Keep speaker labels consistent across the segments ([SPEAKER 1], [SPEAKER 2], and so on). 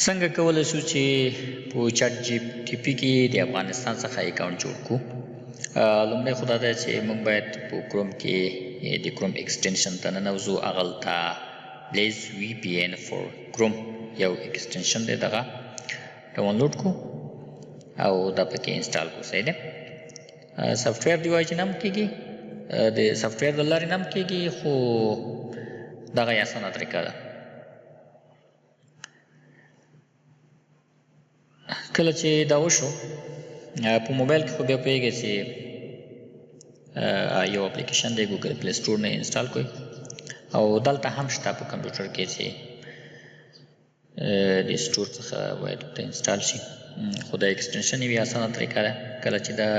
[SPEAKER 1] څنګه کولی شو چې په چټ جی ټي پي کې د افغانستان څخه اکاونټ جوړ کړو؟ لومړی خو دا ده چې موږ باید په کروم کې د کروم extension ته ننوځو. هغلته بلیز وی پی ان فور کروم یو extension دی، دغه ډاونلوډ کو او دا پکې install کو. صحیح دی. software دی وایي چې نم کېږي، د software د لارې نم کېږي، خو دغه یې اسانه طریقه ده. کله چې دا وشو په موبایل کې، خو بیا پوهېږئ چې یو اپلیکیشن دی، ګوګل پلی سټور نه install کوئ، او دلته هم شته په کمپیوټر کې چې د store څخه باید ورته install شي، خو دا extension یوه اسانه طریقه ده. کله چې دا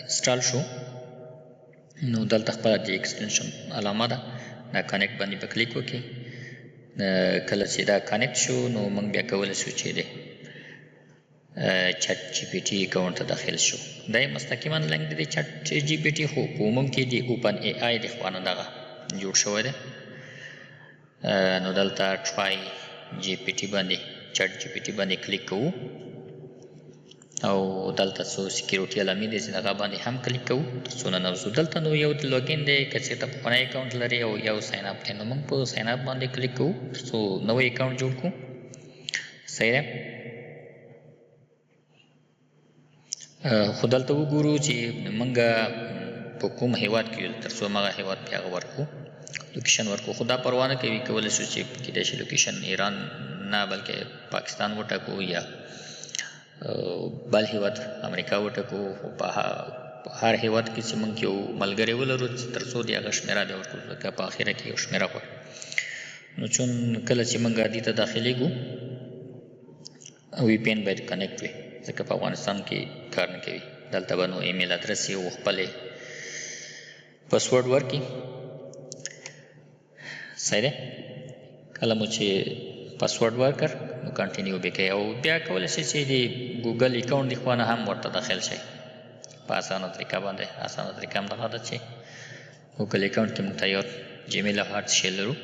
[SPEAKER 1] install شو، نو دلته خپله د extension علامه ده، دا connect باندې په کلیک وکړئ. کله چې دا connect شو، نو موږ بیا کولی شو چې د چټ جی پی ټي اکاونټ ته داخل شو. دا یې مستقیما لینک دی د چټ جی پی ټي، خو په عموم کې د اوپن ای آی د خوا نه دغه جوړ شوی دی. نو دلته try جی پی ټي باندې، چټ جی پی ټي باندې کلیک کوو، او دلته څو security علامې دي چې دغه باندې هم کلیک کوو تر څو ننوځو دلته. نو یو د login دی که چېرته پخوانی اکاونټ لري، او یو sign up دی. نو موږ په sign up باندې کلیک کوو تر څو نوی اکاونټ جوړ کړو. صحیح دی. خو دلته وګورو چې موږ په کوم هیواد کې یو، تر څو هغه هیواد بیا هغه ورکو، location ورکو. خو دا پروا نه کوي، کولی شو چې کېدای شي location ایران نه بلکې پاکستان وټاکو یا بل هیواد، امریکا وټاکو. خو په هر هیواد کې چې موږ یو ملګری ولرو، تر څو د هغه شمېره بیا ورکړو، ځکه په اخره کې یو شمېره غواړي. نو چون کله چې موږ دې ته داخلېږو، وی پي ان باید connect وي، ځکه په افغانستان کې کار نه کوي. دلته به نو email address یې او خپلې پسورډ ورکړي. صحیح دی. کله مو چې پسورډ ورکړ، نو continue به کوي، او بیا کولی شئ چې د ګوګل اکاونټ د خوا نه هم ورته داخل شئ په اسانه طریقه باندې. اسانه طریقه هم دغه ده چې ګوګل اکاونټ کې موږ تیار جیمیل او هر څه شی لرو،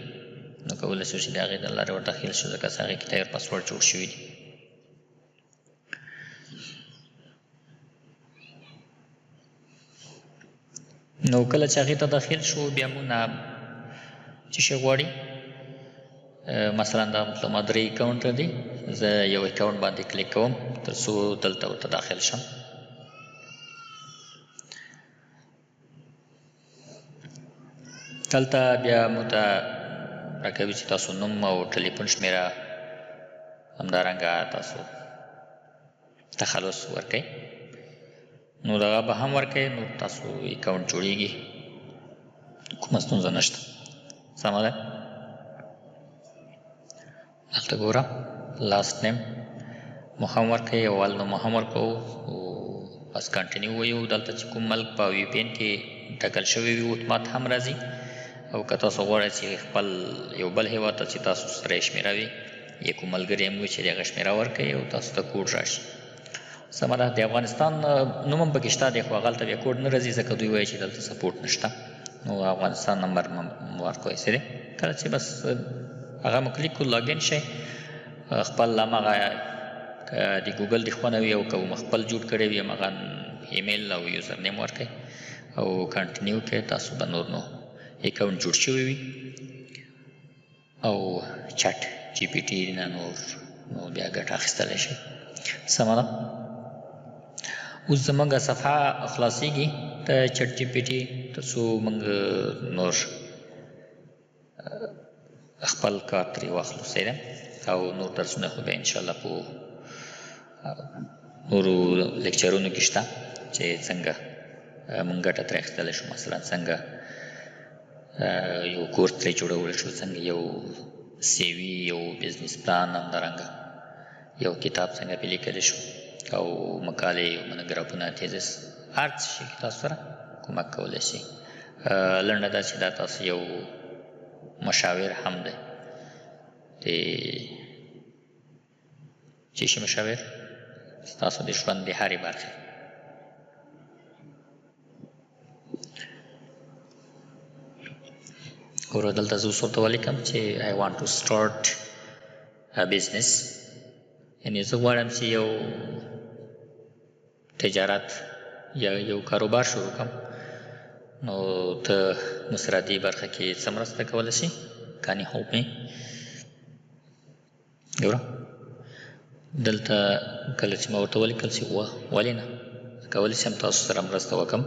[SPEAKER 1] نو کولی شو چې د هغې د لارې ورته داخل شو، ځکه چې هغې کې تیار پسورډ جوړ شوي دي. نو کله چې هغې ته داخل شو، بیا موږ نه څه شی غواړي؟ مثلا دا زما درې اکاونټ دي، زه یو اکاونټ باندې کلیک کوم تر څو دلته ورته داخل شم. دلته بیا موږ ته راکوي چې تاسو نوم او ټلیفون شمېره، همدارنګه تاسو تخلص ورکئ، نو دغه به هم ورکئ. نو تاسو اکاونټ جوړیږي، کومه ستونزه نشته. سمه ده. دلته ګوره، last name مو هم ورکئ، اول نوم مو هم ورکوو، او بس continue وایو. دلته چې کوم ملک په وی پي ان کې ټاکل شوی وي، اتومات هم راځي، او که تاسو غواړئ چې خپل یو بل هیواد ته چې تاسو سره یې شمېره وي یا کوم ملګری هم وي، چې د هغه شمېره ورکوي او تاسو ته کوډ راشي. سمه ده. د افغانستان نوم هم پکې شته دی، خو هغلته بیا کوډ نه راځي، ځکه دوی وایي چې دلته support نشته. نو افغانستان نمبر ورکوئ. صحیح دی. کله چې بس هغه مو کلیک کړو، login شئ، خپل هماغه که د ګوګل د خوا نه وي او که مو خپل جوړ کړی وي، هماغه ایمیل او user name ورکړئ او continue کړئ. تاسو به نور نو اکاونټ جوړ شوی وي، او چټ جی پی ټي نه نور نو بیا ګټه اخیستلی شئ. سمه ده. اوس زمونږ صفحه خلاصیږي د چټ جی پی ټي، تر څو موږ نور خپل کار ترې واخلو. صحیح ده. او نور درسونه خو بیا انشاءالله په نورو لیکچرونو کې شته چې څنګه موږ ګټه ترې اخیستلی شو، مثلا څنګه یو کورس ترې جوړولی شو، څنګه یو CV، یو business plan، همدارنګه یو کتاب څنګه پرې لیکلی شو، او مقالې او منوګرافونه، thesis، هر څه شي کې تاسو سره کمک کولی شي. لنډه دا چې دا تاسو یو مشاور هم دی. د څه شي مشاور؟ ستاسو د ژوند د هرې برخې. ګوره، دلته زه اوس ورته ولیکم چې I want to start a business. یعنی زه غواړم چې یو تجارت یا یو کاروبار شروع کړم، نو ته مو سره دې برخه کې څه مرسته کولی شې؟ Can you help me؟ ګوره، دلته کله چې ما ورته ولیکل چې وه، ولې نه، زه کولی شم تاسو سره مرسته وکړم.